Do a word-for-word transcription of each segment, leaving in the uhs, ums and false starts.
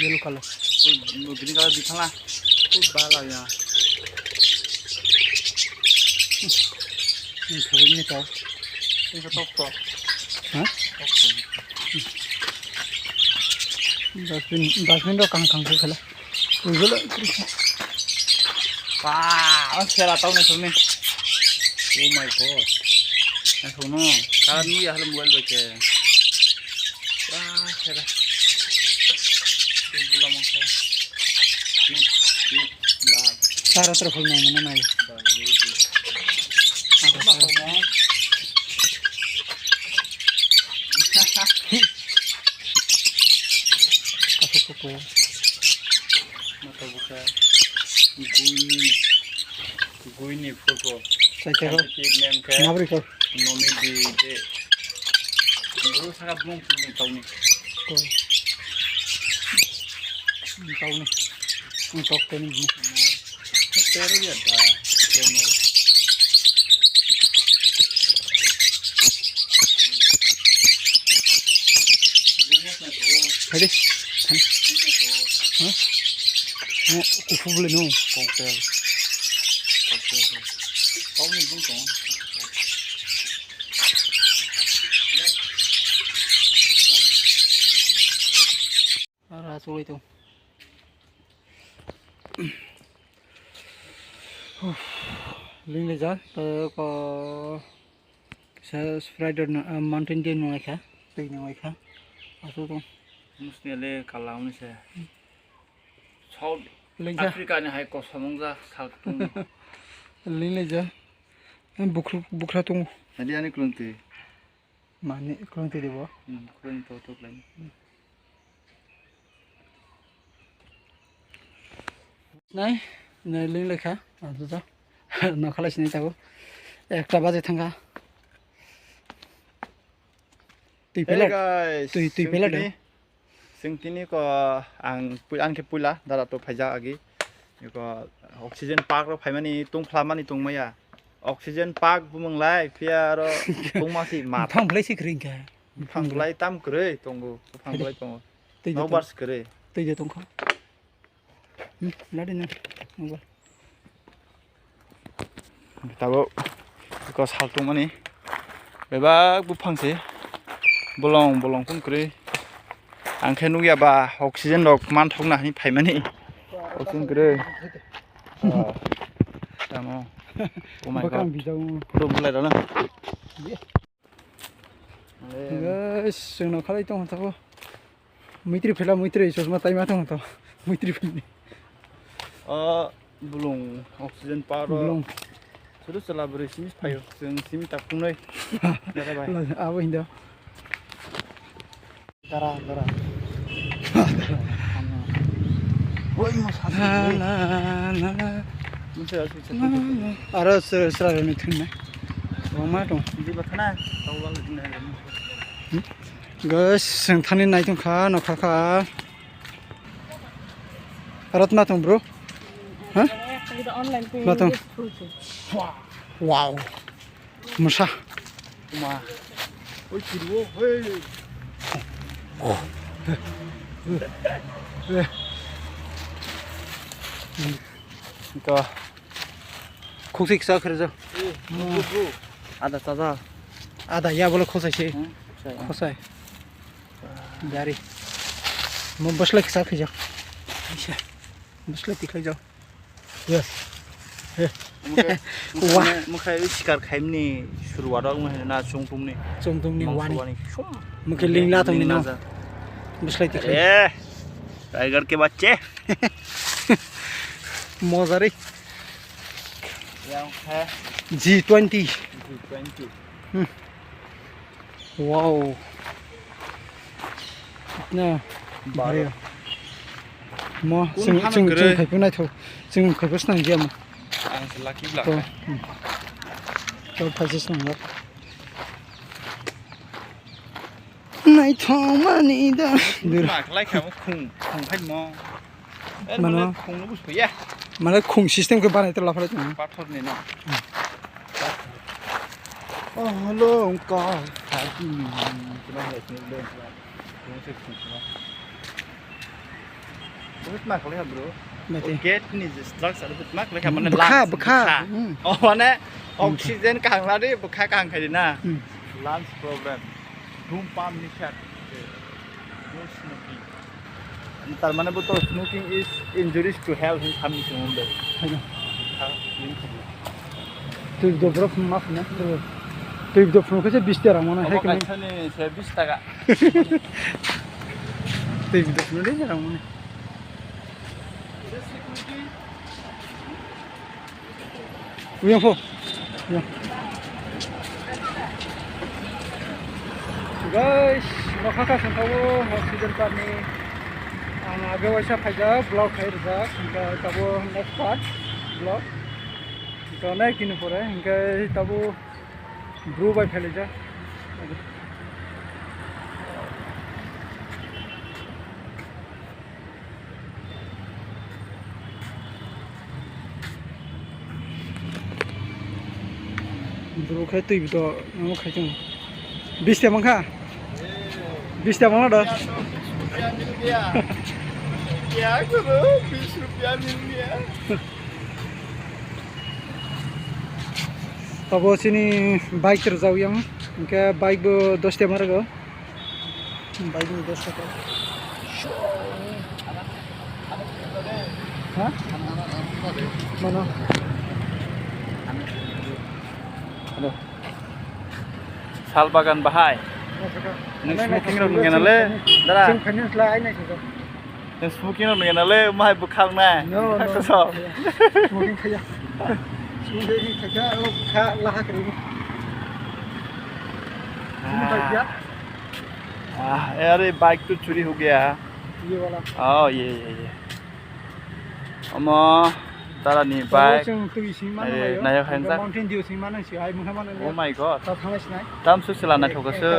Yellow color. Ui, green color di thala. Ui, bala ya. Ini kawin ni tau. Ini ketok tok. Hah? Dustbin, dustbin rok kaham kaham khe khala. Ujolo. Wah, ang sela tau na suni. Oh my God. Na sunu, kalan mu ya hal mobile bai ke. Wah, sela. Bula mangsa. Bula. Sara terus mau mana nai. Ada sara. Asuk kuku. Mata buka. Guni. Guini photo. Saikero. Nabri kor. Nomi di de. Guru saka bumung puni tauni. Ko. Tauni. Tok teni. Pero ya da. Hadi. Hah? Kufu boleh no. Koktel. Koktel. Kau ni bung kong. Ara soi tu. Ling le ja, ko sa Friday no, ah, mountain day no kha, tei no kha. Asu tu. Musni le kalam ni se. South Lengsa. Africa ni hai kosom wngja sal tung. Ling le ja. Bukru, bukra tung. Adi ani klung ti. Mani klung ti debo. Hmm, klung to to klung. Nai, nai ling le kha. Aduda. Nokhalai sinai tago. Ekta baje thangkha. Twi Hey pela. Guys, Twi, twi chwng pela tini, do. Chwng tini ko ang pui-, ang khe puila dara to phaijak agi. Ko oxygen park ro phaimani tungphla mani tongmaya. Oxygen park bumung lai phiya aro tongma si mat. Buphang belai si kwrwi kha. Buphang belai tam kwrwi tongo. Buphang belai tongo. Twi de Nokbar tong-, si kwrwi. Twi de tongkha. Hmm, ladi na. Mobile. Tabuk ko sal tongmani bebak buphang se bolong bolong phung kwrwi. Ang khe nukya ba oxygen rok manthokna hinwi phaimani. Oxygen kwrwi. Ah, tamo. Oh my God. Bwkhang bijao. Photo bulai rana. Guys, chwng nokhalai tong thago. Muitri phela, muitri chosma taima tong tho. Muitri phela. O bulung oxygen power o. Bulung. Sudu sala bwrwi simi phaio. Chwng simi tak tungnai. Dada bai. Abo hinda. Dara, dara. Oi, mo sa. Na, na, na, na. Aro sra rani thunna. Wama tong. Guys, sengthani naitung kha, nokha kha. Aro tma tong, bro? Ha? Tma tong? Wow. Masa. Ma. Oi, kiriwo, hei. Ka. Khukti kisa kherja. Eh, bro, bro. Ada tada. Ada ya bole khosai se. Hmm, khosai. Khosai. Dari. Mo bosle kisa kherja. Aisa. Bosle tikhai jao. Yes. He. Mukhe, wah. Mukhe, mukhe sikar khaimni suruwa dok mukhe na chungtungni. Chungtungni wani. Mukhe lingla tongni no. Bislai tikhai. Eh. Tiger ke bacche. Mojari. Yang hai. G twenty. G twenty. Hmm. Wow. Na, bhari. Mo, chwng, chwng, chwng khaiphai naithok. Chwng khaiphai swnam gya mo. Ang se lucky black. To, hmm. To phaisa swnam gya. Naithok mani da. Dur. Ma khlai kha mo khung, khung khai mo. Mano. Mane khung no bujo ya. Mane khung system khe banai to laphai tong. Pathor ni na. Oh, hello, uncle. Happy. Kena hai sini le. Khung se khung. Bukit mak le bro. Mati. Gate ni je structure bukit mak le mane bwkha, lungs, bwkha. Bwkha. Hmm. Oh, mane oxygen kahang ladi bwkha kahang khai na. Hmm. Lungs problem. Dhum pan nisha. No smoking. Tar mane bo to smoking is injurious to health hin samni song de. Haino. Ha, yin khabu. Twi do bro phung ma phung na. Twi do phung khe se bis taka mane hai khe. Kaisa ni se bis taka. Twi do phung de rang mane. Uyang pho. Uyang. Guys, nokha kha sengkha o oxygen part ni. Ang age waisa phaijak, vlog khai rijak, hingkhe tabo next part vlog. Hingkhe onek din pore, hingkhe tabo bru bai phailaijak. Bro khe twi bo to omo khai tongo. Bis ta mankha? Bis ta mangla do? क्या करो, बीस रुपया मिल गया। Tabo chini bike rwjak yang, hingkhe bike bo dos ta ma rwgo. Bike ni dos taka. Ha? Mano? Hello. Sal bagan bahai. Nwng smoking rok nungya na le, dara? Nwng smoking rok nungya na le, mahai bwkhak nai. No, no. Smoking khaya. Smoking khaya, o kha laha kari. Ah, eh, अरे, bike तो चोरी हो गया। ये वाला। Oh, ये, ये, ये। Omo, dara ni bike. Chwng twi sing mano. Eh, nayo khenjak. Mountain Dew sing mano si, ai mungha mano. Oh my God. Ta thanglai sinai. Tam su sila na thoka su.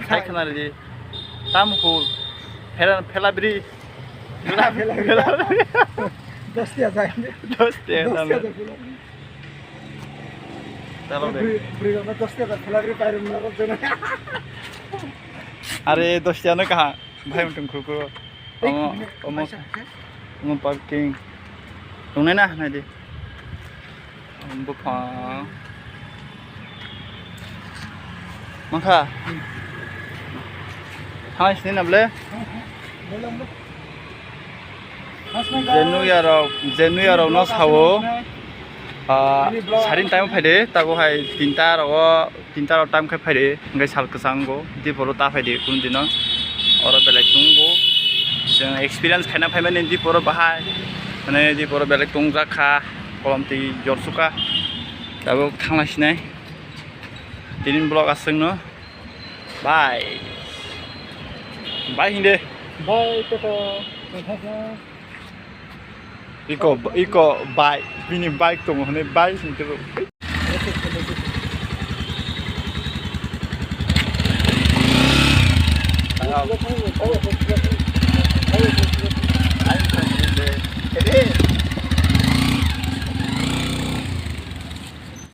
Sai khana ri. Tam hul. Phela, phela bri. Phela bri. Dos tiya jai. Dos tiya. Dos tiya jai phela bri. Talo de. Bri, bri, dos tiya jai phela bri pai rum na ro jena. Are dos tiya no kaha. Bhai mutung khuku. Omo, omo, omo parking. Tongnai na, nai di. Omo buphang. Mankha? Hai, sini na ble? Jenuya rok, jenuya rok no sao. Ah, sarin time phai de, tabo hai tinta rogo. Tinta rok tam khe phaidi, hingke sal kwchango, diporo ta phaidi, kunu dino oro belai tongo. Chwng experience khaina phaimani diporo bahai, mane diporo belai tongjak kha, kolom twi jorsukha, tabuk thanglai sinai. Tini vlog aswkno, bye, bye hinde. Bye, tata. Iko, iko bike, bini bike tongo hwnwi bike hwnkhe bo.